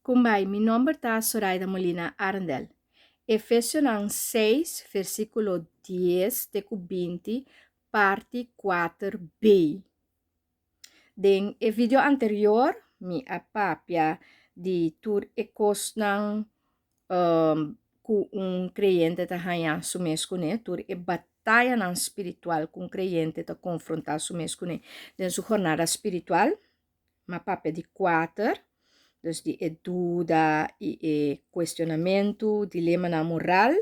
Kumbai, mi nomber ta Soraida Molina Arendel. Efesionan 6, versíkulo 10 te ku 20, parti 4b. Den e video anterior, mi a papia di tur e kosnan ku un kreyente ta haña su mes kuné, tur e batayanan spiritual ku un kreyente ta konfrontá su mes kuné den su jornada spiritual. M'a papia di kuater, dus di e duda i e kuestionamentu, dilemanan moral.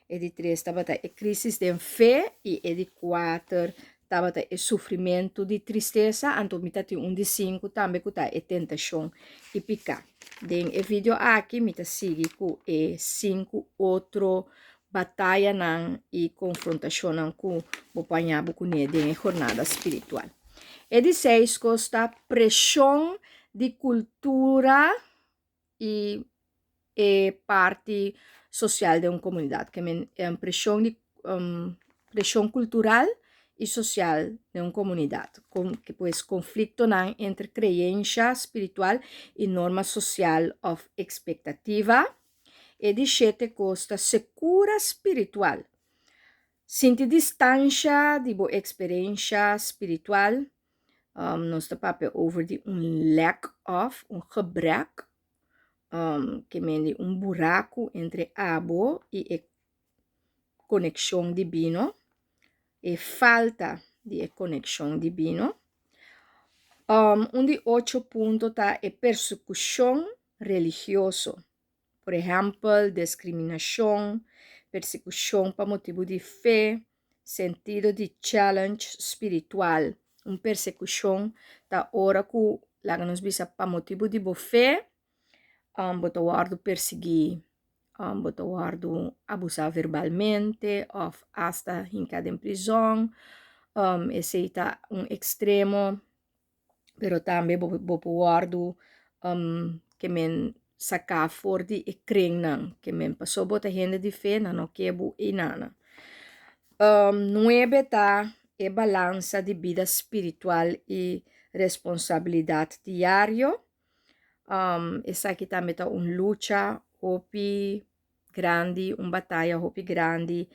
E di tres tabata e krísis den fe i e di kuater tabata e sufrimentu di tristesa. Anto mi ta tin un di sinku tambe ku ta e tentashon i piká. Den e video aki mi ta sigui ku e sinku otro batayanan i konfrontashonnan ku bo por haña bo kuné den e jornada spiritual. E di seis kos ta preshon di kultura i e parti sosial den un komunidat. Ke men preshon di preshon kultural i sosial den un komunidat. Kon pues konfliktonan entre kreensha spiritual i norma sosial òf ekspektativa. E di shete kos ta sekura spiritual. Sinti distansha di bo eksperensha spiritual. Nos ta papia over di un lack of, un gebrek, ke men di un buraku entre abo i e konekshon dibino, e falta di e konekshon dibino. Un di ocho punto ta e persekushon religioso. Por ehèmpel, deskriminashon, persekushon pa motibu di fe, sentido di challenge spiritual. Un persekushon ta ora ku, laga nos bisa, pa motibu di bo fe, bo ta wòrdu persiguí, bo ta wòrdu abusá verbalmente òf asta hinká den prizòn. Esei ta un ekstremo. Pero tambe bo bo por wòrdu ke men saká for di e krennan ke men paso bo ta hende di fe nan no ke bo einana. Nuebe ta e balansa di bida spiritual i responsabilidat diario. Esaki tambe ta un lucha hopi grandi, un bataya hopi grandi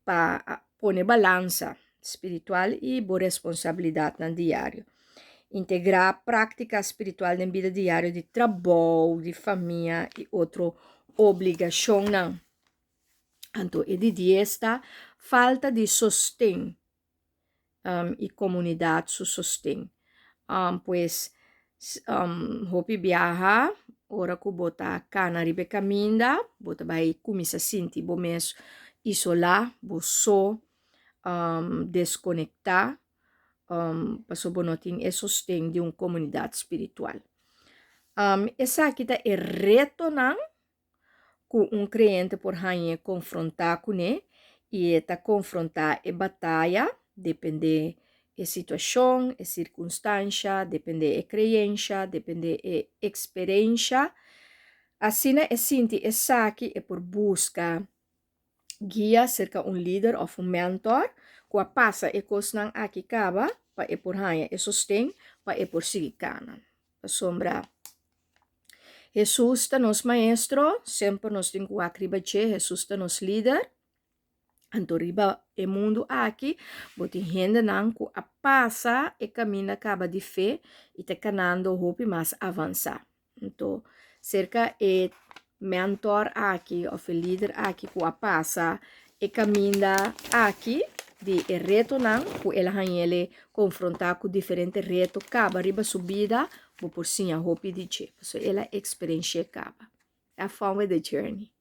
pa pone balansa spiritual i bo responsabilidatnan diario. Integrá práktika spiritual den bida diario di trabou, di famia i otro obligashonnan. Anto e di dies ta falta di sosten. I komunidat su sosten. Pues hopi biaha ora ku bo ta kana riba e kaminda bo ta bai kuminsá sinti bo mes isolá, bo so, deskonektá pasobra bo no tin e sosten di un komunidat spiritual. Esaki ta e retonan ku un kreyente por hañ'é konfrontá kuné i e ta konfrontá e bataya dependé e situashon, e sirkunstansha, dependé e kreyensha, dependé e eksperensha. Asina e sinti esaki e por buska guia serka un lider òf un mèntòr ku a pasa e kosnan aki kaba pa e por haña e sosten pa e por sigui kana. Pasobra Hesus ta nos maestro, semper nos tin ku wak riba dje, Hesus ta nos lider. Anto riba e mundu aki bo tin hendenan ku a pasa e kaminda kaba di fe i ta kanando hopi mas avansá. Anto serka e mentor aki òf e lider aki ku a pasa e kaminda aki di e retonan ku el a hañ'el konfrontá ku diferente reto kaba riba su bida, bo por siña hopi di dje, pasobra el a eksperensh'é kaba. Have fun with the journey.